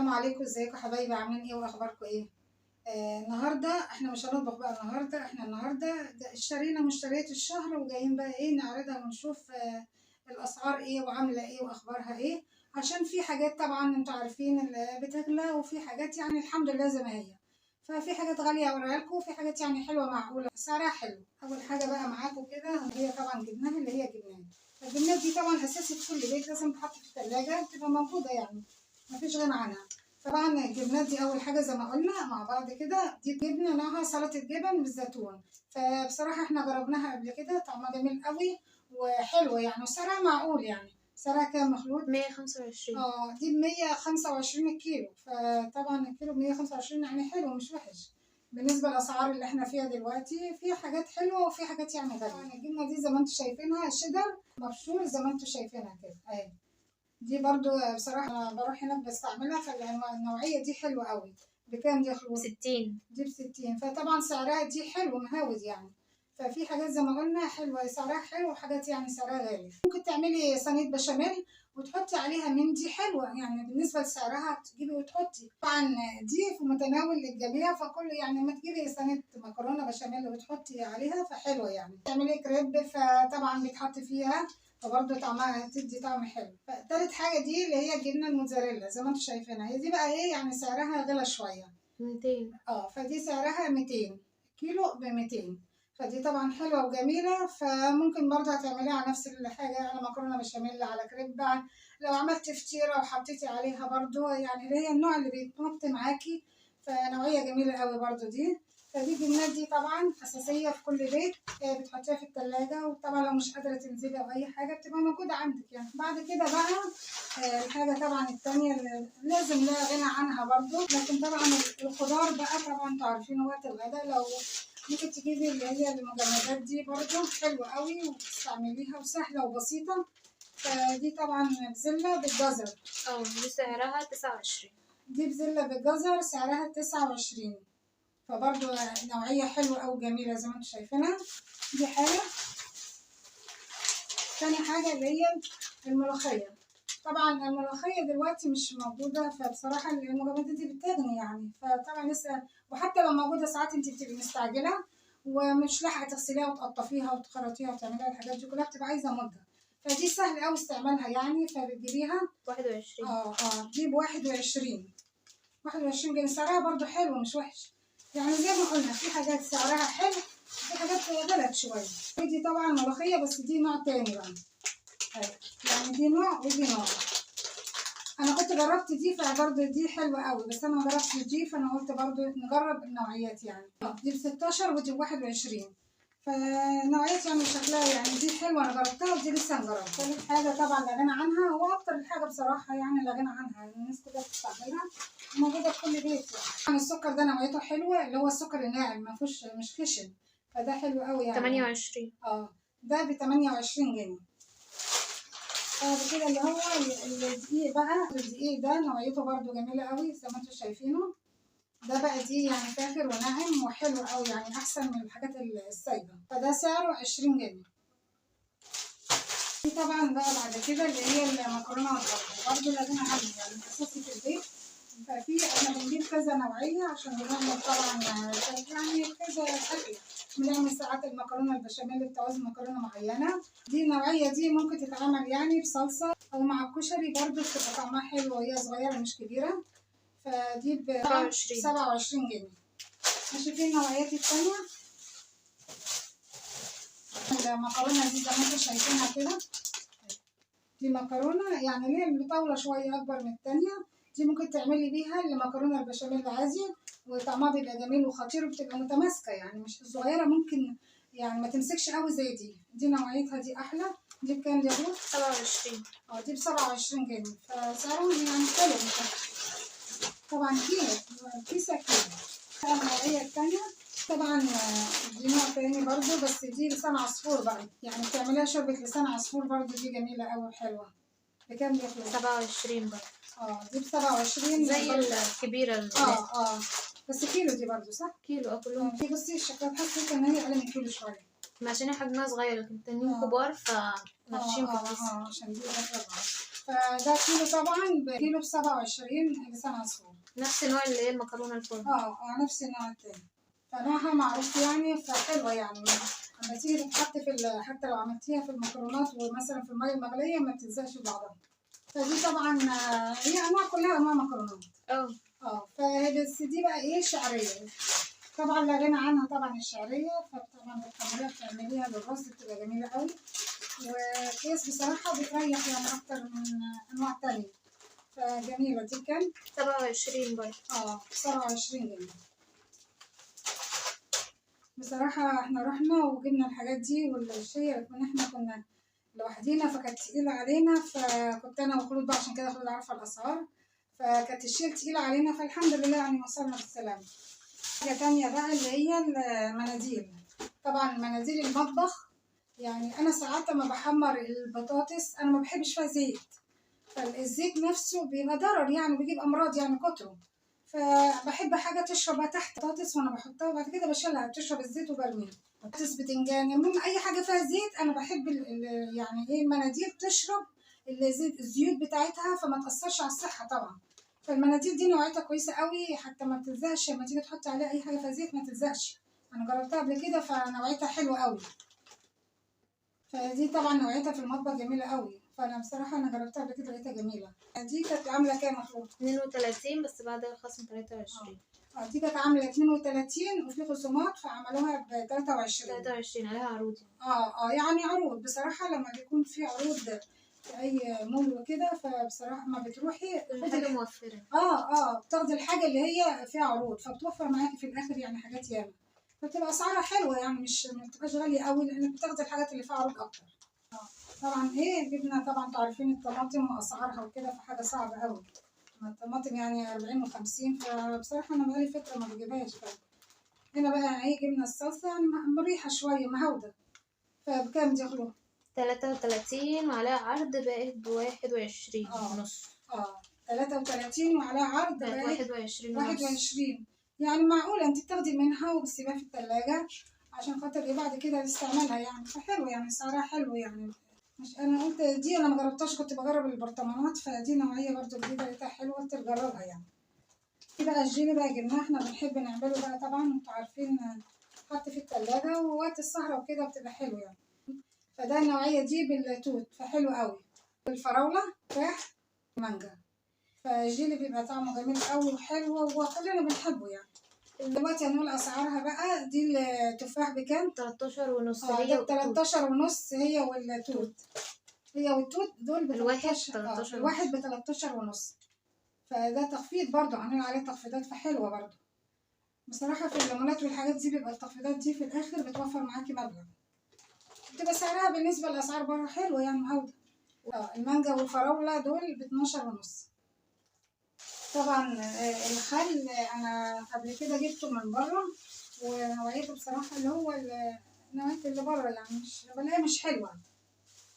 السلام عليكم، ازيكم حبايبي؟ عاملين ايه واخباركم ايه؟ النهارده احنا مش هنطبخ بقى. النهارده احنا النهارده اشترينا مشتريات الشهر وجايين بقى ايه نعرضها ونشوف الاسعار ايه وعامله ايه واخبارها ايه، عشان في حاجات طبعا انتوا عارفين اللي بتغلى، وفي حاجات يعني الحمد لله زي ما هي. ففي حاجات غالية اوريها لكم، وفي حاجات يعني حلوة معقولة سعرها حلو. اول حاجة بقى معاكم كده هي طبعا جبناها اللي هي جبنات. الجبنات دي طبعا اساسي في كل بيت، لازم تحط في الثلاجة تبقى موجودة، يعني مفيش غنى عنها. طبعا الجبنات دي اول حاجة زي ما قلنا مع بعض كده، دي جبنه نوعها سلطة جبن بالزيتون. فبصراحة احنا جربناها قبل كده، طعمها جميل قوي وحلوه يعني، وسعرها معقول يعني. سعرها كام مخلوط؟ 125. دي ب 125 الكيلو. فطبعا الكيلو ب 125 يعني حلو مش وحش بالنسبة للاسعار اللي احنا فيها دلوقتي. في حاجات حلوة وفي حاجات يعني غالية. طبعا الجبنة دي زي ما انتم شايفينها شيدر مبشور زي ما انتم شايفينها كده اهي. دي برضو بصراحة أنا بروح هناك بستعملها، فالنوعية دي حلوة قوي. بكام دي يا خلود؟ 60. دي ب60. فطبعا سعرها دي حلو مهاود يعني. ففي حاجات زي ما قلنا حلوة سعرها حلو، وحاجات يعني سعرها غالي. ممكن تعملي صينية بشاميل وتحطي عليها من دي، حلوة يعني بالنسبة لسعرها تجيبي وتحطي. طبعا دي في متناول للجميع، فكل يعني ما تجيبي صينية مكرونة بشاميل وتحطي عليها فحلوة يعني. تعملي كريب فطبعا بيتحط فيها، فبرضه طعمها تدي طعم حلو. فتالت حاجة دي اللي هي الجبنة الموتزاريلا زي ما انتم شايفينها، هي دي بقى ايه يعني سعرها غلى شوية، 200. فدي سعرها 200، كيلو ب 200. فدي طبعا حلوة وجميلة، فممكن برضه هتعمليها على نفس الحاجة، على مكرونة بشاميل، على كريب، لو عملتي فطيرة وحطيتي عليها برضه، يعني اللي هي النوع اللي بيتمط معاكي، فنوعية جميلة قوي برضه دي. فدي الجبنات دي طبعا أساسية في كل بيت، بتحطيها في التلاجة، وطبعا لو مش قادرة تنزلي أو أي حاجة بتبقى موجودة عندك يعني. بعد كده بقى الحاجة طبعا التانية اللي لازم لا غنى عنها برضه، لكن طبعا الخضار بقى طبعا انتوا عارفين وقت الغداء لو ممكن تجيبي اللي هي المجمدات دي برضه حلوة قوي وتستعمليها وسهلة وبسيطة. فدي طبعا بزلة بالجزر. دي سعرها 29. دي بزلة بالجزر سعرها 29، فبرضو نوعية حلوة أو جميلة زي ما انتم شايفينها. دي حاجة. تاني حاجة اللي هي الملوخية. طبعا الملوخية دلوقتي مش موجودة، فبصراحة المجمدات دي بتغني يعني. فطبعا لسه، وحتى لو موجودة ساعات انت بتبقي مستعجلة ومش لاحقة تغسليها وتقطفيها وتخرطيها وتعمليها، الحاجات دي كلها بتبقى عايزة مدة. فدي سهل أوي استعمالها يعني، فبتجيبيها 21. دي ب21، 21 جنيه. سعرها برضو حلو مش وحش يعني. زي ما قلنا في حاجات سعرها حلو وفي حاجات غلت شوية. دي طبعا ملوخية بس دي نوع تاني بقى، يعني دي نوع ودي نوع. أنا كنت جربت دي فبرضو دي حلوة قوي، بس أنا ما جربتش دي، فأنا قلت برضو نجرب النوعيات يعني. دي ب16 ودي ب21، فنوعيات يعني شكلها يعني دي حلوة، أنا جربتها ودي لسه هنجربها. تالت حاجة طبعا لا غنى عنها، هو أكتر الحاجة بصراحة يعني لا غنى عنها، الناس كلها بتستعملها وموجودة في كل بيت يعني. طبعا السكر ده نوعيته حلوة، اللي هو السكر الناعم ما فيهوش، مش خشن، فده حلو قوي يعني. 28. ده ب28 جنيه. بعد كده اللي هو الدقيق بقى، الدقيق ده نوعيته برده جميلة قوي زي ما انتم شايفينه. ده بقى دي يعني فاخر وناعم وحلو قوي يعني، احسن من الحاجات السايبه. فده سعره 20 جنيه. دي طبعا بقى بعد كده اللي هي المكرونه والبطه، برده لا غنى عنها يعني، اساسي في البيت. ففي احنا بنجيب كذا نوعية عشان بنعمل طبعا يعني كذا اكل، بنعمل ساعات المكرونه البشاميل بتعوز مكرونه معينة. دي النوعية دي ممكن تتعمل يعني بصلصه او مع الكشري برده، بتبقى طعمها حلو وهي صغيرة مش كبيرة. فدي ب 27 جنيه. ماشي. في النوعيات التانية المكرونة دي زي ما انتم شايفينها كده، دي مكرونة يعني ليه مطولة شوية أكبر من التانية. دي ممكن تعملي بيها المكرونة البشاميل عادي، وطعمها بيبقى جميل وخطير، وبتبقى متماسكة يعني، مش الصغيرة ممكن يعني ما تمسكش قوي زي دي. دي نوعيتها دي أحلى. دي بكام دي يا بنت؟ 27. دي ب27 جنيه، فسعرهم يعني حلو مش وحش. طبعا كيلو كيسة كيلو. النوعية التانية طبعا دي نوع تاني برضو، بس دي لسان عصفور بقى، يعني بتعمليها شوربة لسان عصفور برضو، دي جميلة أوي وحلوة. بكام دي يا خلود؟ 27 برضو. دي ب27 زي الكبيرة. بس كيلو دي برضو صح؟ كيلو، كلهم. دي بصي شكلها تحسي إن هي أقل من كيلو شوية. ما عشان هي حجمها صغير، لكن التانيين كبار فنافشين في الكيس. عشان دي أغلى. فده كيلو طبعا بكيلو ب27 لسان عصفور. نفس النوع اللي هي المكرونة الفرن. اه نفس النوع التاني، فنوعها معروف يعني، فحلوة يعني لما تيجي تتحط في حتى لو عملتيها في المكرونات ومثلا في المية المغلية ما بتلزقش في بعضها. فدي طبعا هي انواع، كلها انواع مكرونات. فهي بس دي بقى ايه، شعرية طبعا لا غنى عنها طبعا الشعرية. فطبعا بتحمريها بتعمليها بالرز بتبقى جميلة قوي، وكيس بصراحة بتريح يعني أكتر من أنواع تانية، فجميلة. دي كام؟ 27 برضه. 27 جنيه. بصراحة احنا رحنا وجبنا الحاجات دي والشيء، لكن احنا كنا لوحدينا فكانت تقيلة علينا، فكنت أنا وخلود بقى عشان كده خلود عارفة الأسعار، فكانت الشيل تقيلة علينا، فالحمد لله يعني وصلنا بالسلامة. حاجة تانية بقى اللي هي المناديل. طبعا مناديل المطبخ، يعني أنا ساعات لما بحمر البطاطس أنا ما بحبش فيها زيت، فالزيت نفسه بيبقى ضرر يعني، بيجيب أمراض يعني كتره، فبحب حاجة تشربها تحت البطاطس وأنا بحطها، وبعد كده بشيلها بتشرب الزيت وبرميها. بطاطس، بتنجان، المهم أي حاجة فيها زيت أنا بحب يعني إيه، المناديل تشرب الزيت، الزيوت بتاعتها، فما تأثرش على الصحة طبعا. فالمناديل دي نوعيتها كويسة قوي، حتى ما بتلزقش لما تيجي تحطي عليها أي حاجة فيها زيت ما تلزقش. أنا جربتها قبل كده فنوعيتها حلوة قوي. فدي طبعا نوعيتها في المطبخ جميلة قوي، فأنا بصراحة أنا جربتها قبل كده لقيتها جميلة. دي كانت عاملة كام يا خلود؟ 32 بس بعد الخصم 23. دي كانت عاملة 32 وفي خصومات فعملوها ب 23. 23 عليها عروض يعني. يعني عروض بصراحة لما بيكون في عروض في أي مول وكده، فبصراحة ما بتروحي كل حاجة موفرة. بتاخدي الحاجة اللي هي فيها عروض، فبتوفر معاكي في الآخر يعني حاجات ياما، فبتبقى أسعارها حلوة يعني، مش ما بتبقاش غالية قوي لأنك بتاخدي الحاجات اللي فيها عروض أكتر. طبعا ايه جبنا طبعا انتوا عارفين الطماطم وأسعارها وكده، فحاجة صعبة قوي. الطماطم يعني 40 و50، فبصراحة أنا بقالي فترة ما بجيبهاش. هنا بقى ايه جبنا الصلصة يعني مريحة شوية مهودة. فبكام دي يا خلود؟ 33 وعليها عرض بقت ب21 ونص. 33 وعليها عرض بقت 21 ونص. 21 يعني معقولة، انت بتاخدي منها وبتسيبيها في التلاجة عشان خاطر ايه بعد كده تستعملها يعني، فحلو يعني سعرها حلو يعني. مش انا قلت دي انا ما جربتهاش، كنت بجرب البرطمانات، فدي نوعية برضو جديدة لقيتها حلوة قلت اجربها يعني. دي بقى الجيلي بقى جبناه، احنا بنحب نعمله بقى طبعا انتوا عارفين، حط في التلاجة ووقت السهرة وكده بتبقى حلو يعني. فده النوعية دي بالتوت فحلو قوي، بالفراولة، تفاح، مانجا. فالجيلي بيبقى طعمه جميل قوي وحلو وكلنا بنحبه يعني. دلوقتي هنقول اسعارها بقى. دي التفاح بكام؟ 13 ونص. هي ده 13 ونص هي والتوت. هي والتوت دول ب الواحد 13، الواحد ب 13 ونص. فده تخفيض برضو، عاملين عليه تخفيضات فحلوة برضو. بصراحة في الليمونات والحاجات دي بيبقى التخفيضات دي في الآخر بتوفر معاكي مبلغ، بتبقى سعرها بالنسبة لأسعار بره حلوة يعني مهودة. المانجا والفراولة دول ب12 ونص. طبعا الخل أنا قبل كده جبته من بره، ونوعيته بصراحة اللي هو نوعية اللي بره يعني مش بلاقيها مش حلوة.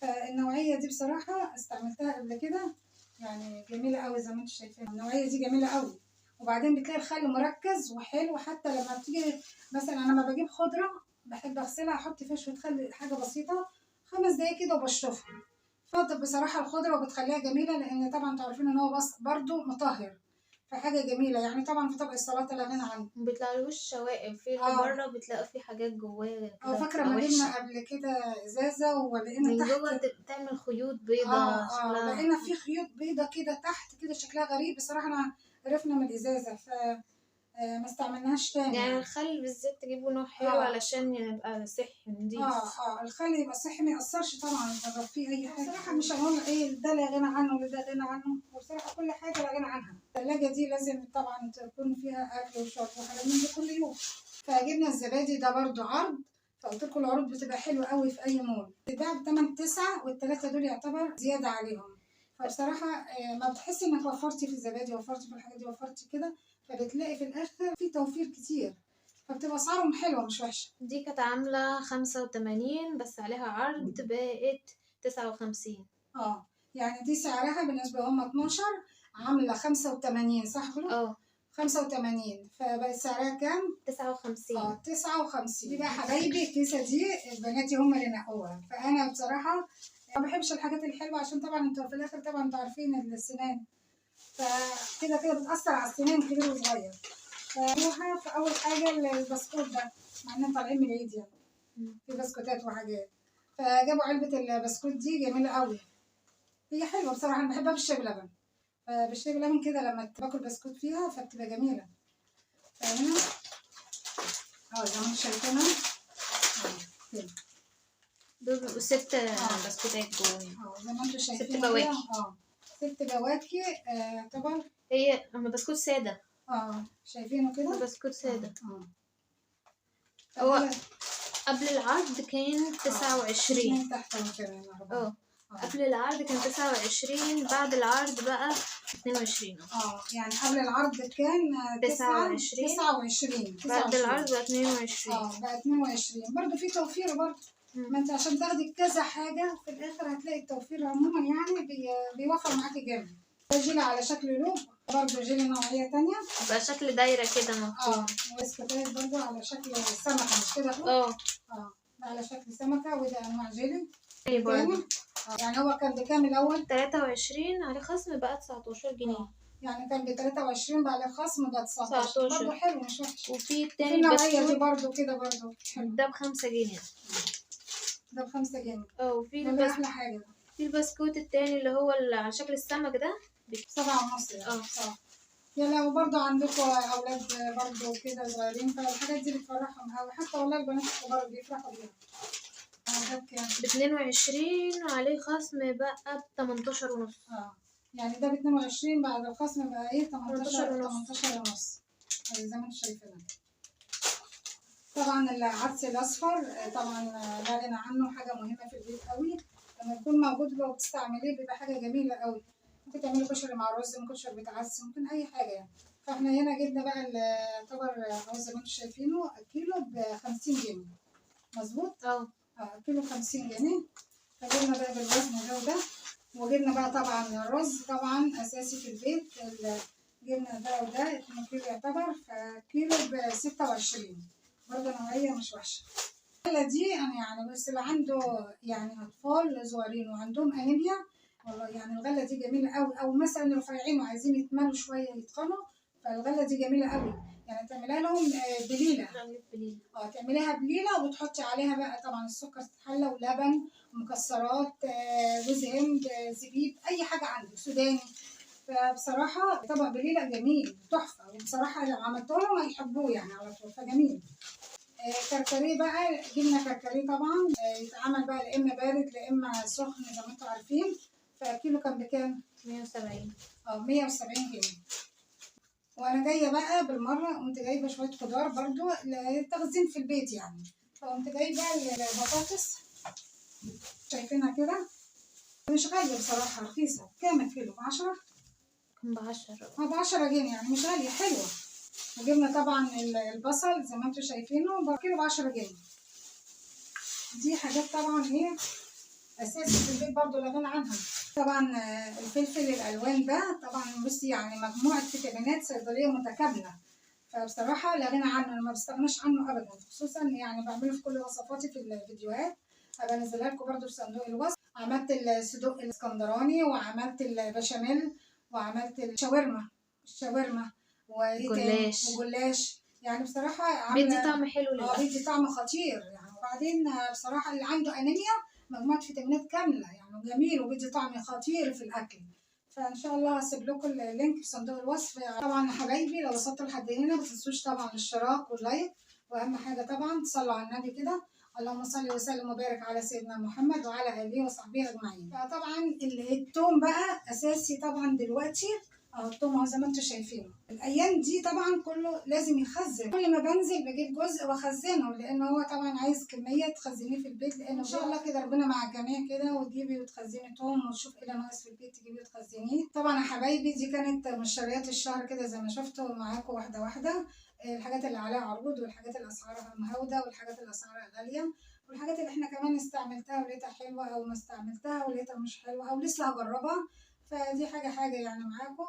فالنوعية دي بصراحة استعملتها قبل كده يعني جميلة قوي زي ما انتم شايفين، النوعية دي جميلة قوي. وبعدين بتلاقي الخل مركز وحلو، حتى لما بتيجي مثلا انا لما بجيب خضرة بحب اغسلها احط فيها شوية خل، حاجة بسيطة 5 دقايق كده وبشطفها. فضل بصراحة الخضرة وبتخليها جميلة، لان طبعا انتوا عارفين ان هو بس برده مطهر، فحاجة جميلة يعني. طبعا في طبق السلطة لا غنى عنه، ما بيطلعلوش شوائب في اللي بره، بتلاقي في حاجات جواه. فاكرة ما جبنا قبل كده ازازة ولقينا من تحت جوه بتعمل خيوط بيضة، شكلها لقينا في خيوط بيضة كده تحت كده شكلها غريب بصراحة. انا عرفنا من الازازة ف ما استعملناهاش تاني يعني. الخل بالذات تجيبوا نوع حلو علشان يبقى صحي نضيف. الخل يبقى صحي ما يأثرش طبعا جرب فيه اي حاجة بصراحة. مش هنقول ايه ده لا غنى عنه ولا ده غنى عنه، وبصراحة كل حاجة لا غنى عنها. الثلاجة دي لازم طبعا تكون فيها اكل وشرب وحاجات من دي كل يوم. فجبنا الزبادي ده برده عرض، فقلت لكم العروض بتبقى حلوة قوي في اي مول. بتتباع ب 8.9 والثلاثة دول يعتبر زيادة عليهم. فبصراحة ما بتحسي انك وفرتي في الزبادي، وفرتي في الحاجات دي، وفرتي كده، فبتلاقي في الاخر في توفير كتير، فبتبقى اسعارهم حلوة مش وحشة. دي كانت عامله 85 بس عليها عرض بقت 59. يعني دي سعرها بالنسبة هم 12 عامله 85 صح خلود؟ 85، فبقت سعرها كام؟ 59. 59. دي بقى حبايبي الكيسة دي بناتي هم اللي نقوها، فانا بصراحة ما بحبش الحاجات الحلوة عشان طبعا انتوا في الاخر طبعا انتوا عارفين السنان، فكده كده بتاثر على السنان كبير وصغير. فروحه في اول حاجة البسكوت ده، مع اننا طالعين من العيد يعني في بسكوتات وحاجات، فجابوا علبة البسكوت دي جميلة قوي، هي حلوة بصراحة، انا بحبها بالشاي بلبن، فبالشاي بلبن كده لما باكل بسكوت فيها فبتبقى جميلة. فهنا زي ما انتوا شايفينها كده. دول بيبقوا 6 بسكوتات جوه زي ما انتوا شايفين 6 بواكي. 6 بواكي. طبعا هي بسكوت ساده. شايفينه كده بسكوت ساده. هو قبل العرض كان 29. تحت كمان. قبل العرض كان 29، بعد العرض بقى 22. يعني قبل العرض كان 29، بعد العرض بقى 22. بقى 22 برضه، في توفير برضه. ما انت عشان تاخدي كذا حاجة في الاخر هتلاقي التوفير عموما يعني بيوفر معاكي جامد. ده جيلي على شكل لوب برضه، جيلي نوعية تانية بقى شكل دايرة كده مقطوع. وبسكوتات برضه على شكل سمكة، مش كده؟ ده على شكل سمكة، وده انواع جيلي برضه. يعني هو كان بكام الاول؟ 23 عليه خصم بقى 19 جنيه. يعني كان ب 23 بقى عليه خصم بقى 19، برضه حلو مش وحش. وفي التاني النوعية دي برضه كده برضه حلو، ده ب5 جنيه. ده ب5 جنيه. وفي احلى حاجة ده. في البسكوت التاني اللي هو اللي على شكل السمك ده 7.5 يعني. يا لو برضه عندكم اولاد برضه كده صغيرين فالحاجات دي بتفرحهم قوي، حتى والله البنات الكبار بيفرحوا بيها. ده بكام؟ ب22 وعليه خصم بقى ب18.5. يعني ده ب22 بعد الخصم بقى ايه 18.5 زي ما انتم شايفينها. طبعا العدس الاصفر طبعا لا غنى عنه، حاجة مهمة في البيت قوي، لما يكون موجود لو بتستعمليه بيبقى حاجة جميلة قوي. ممكن تعملي كشري مع رز، ممكن شوربة عدس، ممكن اي حاجة يعني. فاحنا هنا جبنا بقى يعتبر اهو زي ما انتم شايفينه كيلو ب50 جنيه، مظبوط؟ كيلو 50 جنيه. فجبنا بقى بالوزن ده وده، وجبنا بقى طبعا الرز طبعا اساسي في البيت، جبنا ده وده 2 كيلو يعتبر، فكيلو ب26 برضه نوعية مش وحشة. الغلة دي انا يعني بس اللي عنده يعني اطفال صغيرين وعندهم انيميا، والله يعني الغلة دي جميلة قوي، او مثلا رفيعين وعايزين يتملوا شوية يتخنوا، فالغله دي جميلة قوي يعني. تعملها لهم بليلة. تعمليها بليلة وتحطي عليها بقى طبعا السكر تتحلى ولبن ومكسرات، جوز هند، زبيب، اي حاجة عندك، سوداني. فبصراحة طبق بليلة جميل تحفة، وبصراحة لو عملته لهم هيحبوه يعني على طول، فجميل. كركديه بقى، جبنا كركديه طبعا، يتعمل بقى لا اما بارد لا اما سخن زي ما انتم عارفين. فكيلو كان بكام؟ 170. 170 جنيه. وانا جاية بقى بالمرة قمت جايبه شوية خضار برضو للتخزين في البيت يعني، فقمت جايبه البطاطس شايفينها كده، مش غالية بصراحة، رخيصة. كام الكيلو؟ ب10؟ ب10. ب10 جنيه يعني، مش غالية، حلوة. وجبنا طبعا البصل زي ما انتم شايفينه كيلو ب10 جنيه. دي حاجات طبعا ايه اساسي في البيت برضو لا غنى عنها. طبعا الفلفل الالوان ده طبعا بصي يعني مجموعة فيتامينات صيدلية متكاملة، فبصراحة لا غنى عنه، انا ما بستغناش عنه ابدا، خصوصا يعني بعمله في كل وصفاتي في الفيديوهات، هبقى انزلها لكم برضو في صندوق الوصف. عملت الصدوق الاسكندراني، وعملت البشاميل، وعملت الشاورما وجلاش، يعني بصراحة بيدي طعم حلو للاكل، بيدي طعم خطير يعني. وبعدين بصراحة اللي عنده انيميا مجموعة فيتامينات كاملة يعني، جميل وبيدي طعم خطير في الاكل. فان شاء الله هسيب لكم ال link في صندوق الوصف. طبعا يا حبايبي لو وصلتوا لحد هنا ما تنسوش طبعا الاشتراك وال like، واهم حاجة طبعا تصلوا على النبي كده، اللهم صل وسلم وبارك على سيدنا محمد وعلى اله وصحبه اجمعين. فطبعا التوم بقى اساسي طبعا دلوقتي، التوم اهو زي ما انتم شايفينه الايام دي طبعا كله لازم يخزن، كل ما بنزل بجيب جزء واخزنه، لان هو طبعا عايز كمية تخزنيه في البيت، لان ان شاء الله كده ربنا مع الجميع كده، وتجيبي وتخزني توم وتشوف ايه اللي ناقص في البيت تجيبي وتخزنيه. طبعا يا حبايبي دي كانت مشتريات الشهر كده زي ما شفتوا معاكم واحدة واحدة، الحاجات اللي عليها عروض، والحاجات اللي اسعارها مهوده، والحاجات اللي اسعارها غالية، والحاجات اللي احنا كمان استعملتها ولقيتها حلوة، او ما استعملتها ولقيتها مش حلوة، او لسه هجربها. فدي حاجة يعني معاكم.